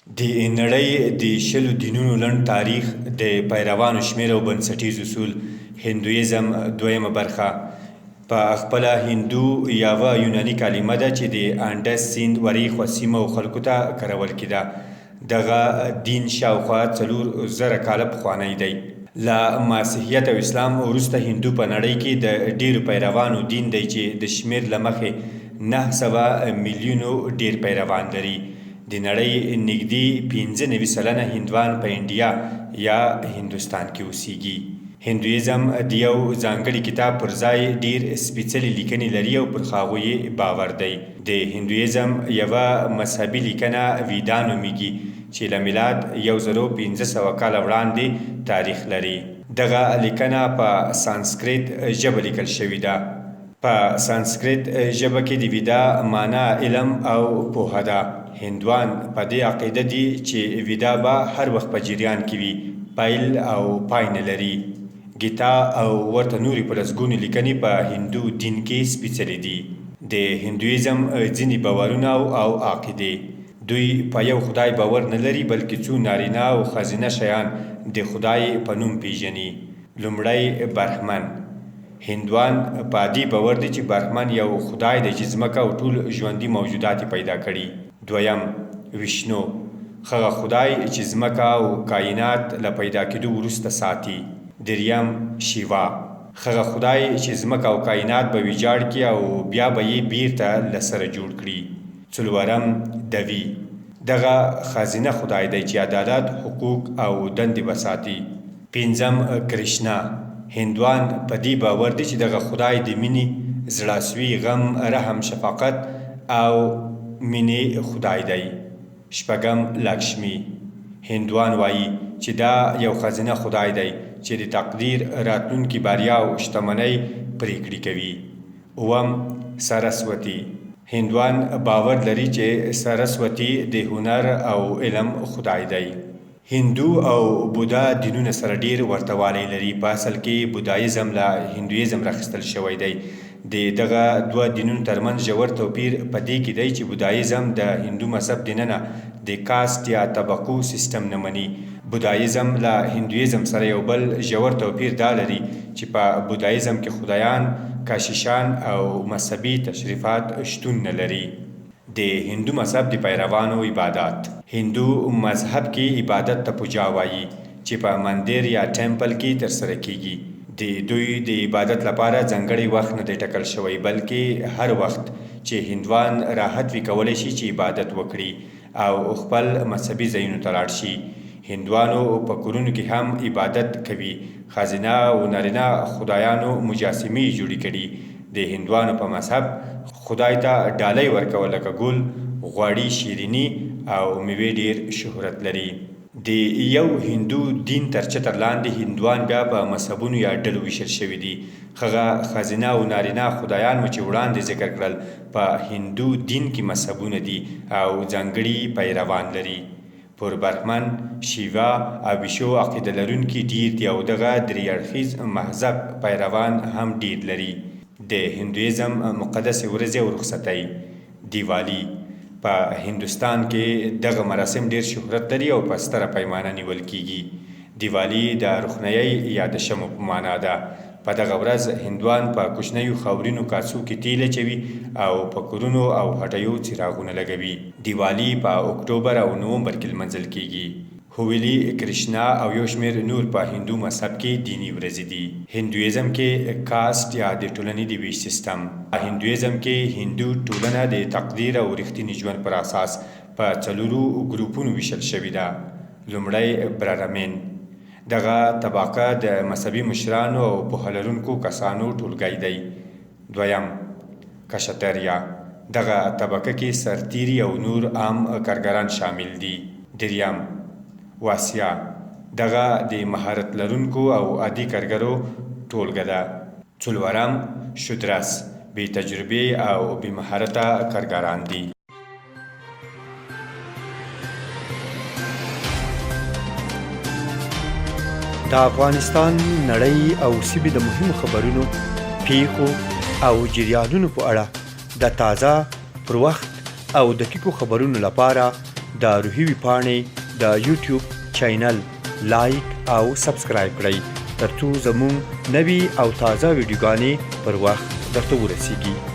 د نړۍ د شلو دینونو لنډ تاریخ، د پیروانو شمېر او بنسټیز اصول، هندویزم دویمه برخه. په خپله هندو یوه یوناني کلمه ده چې د انډس سیند ورېخوا سیمه او خلکو ته کارول کېده. دغه دین شاوخوا 4000 کاله پخوانی دی. له مسیحیت او اسلام وروسته هندو په نړۍ کې د ډېرو پیروانو دین دی چې د شمېر له مخې 900 میلیونو ډېر پیروان لري. د نړۍ نږدې 95% هندوان په انډیا یا هندوستان کې اوسیږي. هندویزم د یو ځانګړي کتاب پر ځای ډېر سپېڅلې لیکنې لري او پر هغو یې باور دی. د هندویزم یوه مذهبي لیکنه ویدا نومیږي چې له میلاد 1500 کاله وړاندې تاریخ لري. دغه لیکنه په سانسکریت ژبه لیکل شوې ده. په سانسکریت ژبه کې د ویدا مانا علم او پوهه ده. هندوان په دې عقیده دي چې ویدا به هر وخت په جریان کې وي، پیل او پای نه لري. ګیتا او ورته نورې په لسګونو لیکنې په هندو دین کې سپیڅلې دي. د هندویزم ځینې باورونه او عقیدې: دوی په یو خدای باور نه لري، بلکې څو نارینه او ښځینه شیان د خدای په نوم پیژني. لومړی برهمن. هندوان په دې باور دي چې برهمن یو خدای دی چې ځمکه او ټول ژوندي موجودات یې پیدا کړي. دویم ویشنو، هغه خدای چې ځمکه او کاینات له پیدا کېدو وروسته ساتي. دریم شیوا، هغه خدای چې ځمکه او کاینات به ویجاړ کړي او بیا به یې بیرته له سره جوړ کړي. څلورم دوی، دغه ښځینه خدای دی چې عدالت، حقوق او دندې به ساتي. پنځم کرشنا، هندوان په دې باور دي چې دغه خدای د مینې، زړاسوي، غم، رحم، شفقت او مینې خدای دی. شپږم لکشمي، هندوان وایي چې دا یو ښځینه خدای دی چې د تقدیر، راتلونکي بریا او شتمنۍ پرېکړې کوي. اووم سرسوتي، هندوان باور لري چې سرسوتي د هنر او علم خدای دی. هندو او بودا دینونه سره ډېر ورته والی لري. په اصل کې بودایزم له هندویزم راخیستل شوی دی. د دغه دوه دینونو ترمنځ ژور توپیر په دې کې دی چې بودایزم د هندو مذهب دننه د کاست یا طبقو سیستم نه مني. بودایزم له هندویزم سره یو بل ژور توپیر دا لري چې په بودایزم کې خدایان، کشیشان او مذهبي تشریفات شتون نه لري. د هندو مذهب د پیروانو عبادات: هندو مذهب کې عبادت ته پوجا وایي چې په مندر یا ټیمپل کې ترسره کیږي. د دوی د عبادت لپاره ځانګړی وخت نه دی ټاکل شوی، بلکې هر وخت چې هندوان راحت وي کولی شي چې عبادت وکړي او خپل مذهبي ځایونو ته لاړ شي. هندوانو په کورونو کې هم عبادت کوي، ښځینه او نارینه خدایانو مجسمې یې جوړې کړي. د هندوانو په مذهب خدای ته ډالۍ ورکول لکه ګل، غوړي، شیریني او میوې ډیر شهرت لري. د یو هندو دین تر چتر لاندې هندوان بیا په مذهبونو یا ډلو ویشل شوي دي. هغه ښځینه او نارینه خدایان مو چې وړاندې ذکر کړل په هندو دین کې مذهبونه دي او ځانګړي پیروان لري. پر برهمن، شیوا او ویشو عقیده لرونکي ډیر دي او دغه درې اړخیز مذهب پیروان هم ډیر لري. د هندویزم مقدسې ورځې او رخصتۍ: دیوالي، په هندوستان کې دغه مراسم ډیر شهرت لري او په ستره پیمانه نیول کیږي. دیوالي د روښنایۍ یا د شمعو په معنا ده. په دغه ورځ هندوان په کوچنیو خاورینو کاسو کې تیل اچوي او په کورونو او هټیو څراغونه لګوي. دیوالي په اکتوبر او نومبر کې لمانځل کیږي. هویلي، کرشنا او یو شمېر نور په هندو مذهب کې دیني ورځې دي. هندویزم کې کاست یا د ټولنې د ویش سیستم: په هندویزم کې هندو ټولنه د تقدیر او رښتیني ژوند پر اساس په څلورو ګروپونو ویشل شوې ده. لومړی برهمن، دغه طبقه د مذهبي مشرانو او پوهه لرونکو کسانو ټولګی دی. دویم کشتریا، دغه طبقه کې سرتیري او نور عام کارګران شامل دي. دریم واسیا، دغه د مهارت لرونکو او عادي کارګرو ټولګه ده. څلورم شودرس، بې تجربې او بې مهارته کارګران دي. د افغانستان، نړۍ او سیمې د مهمو خبرونو، پیښو او جریانونو په اړه د تازه، پر وخت او دقیقو خبرونو لپاره د روهي ویبپاڼې د یوټیوب چینل لایک او سبسکرایب کړئ ترڅو زموږ نوي او تازه ویډیوګانې پر وخت درته ورسیږي.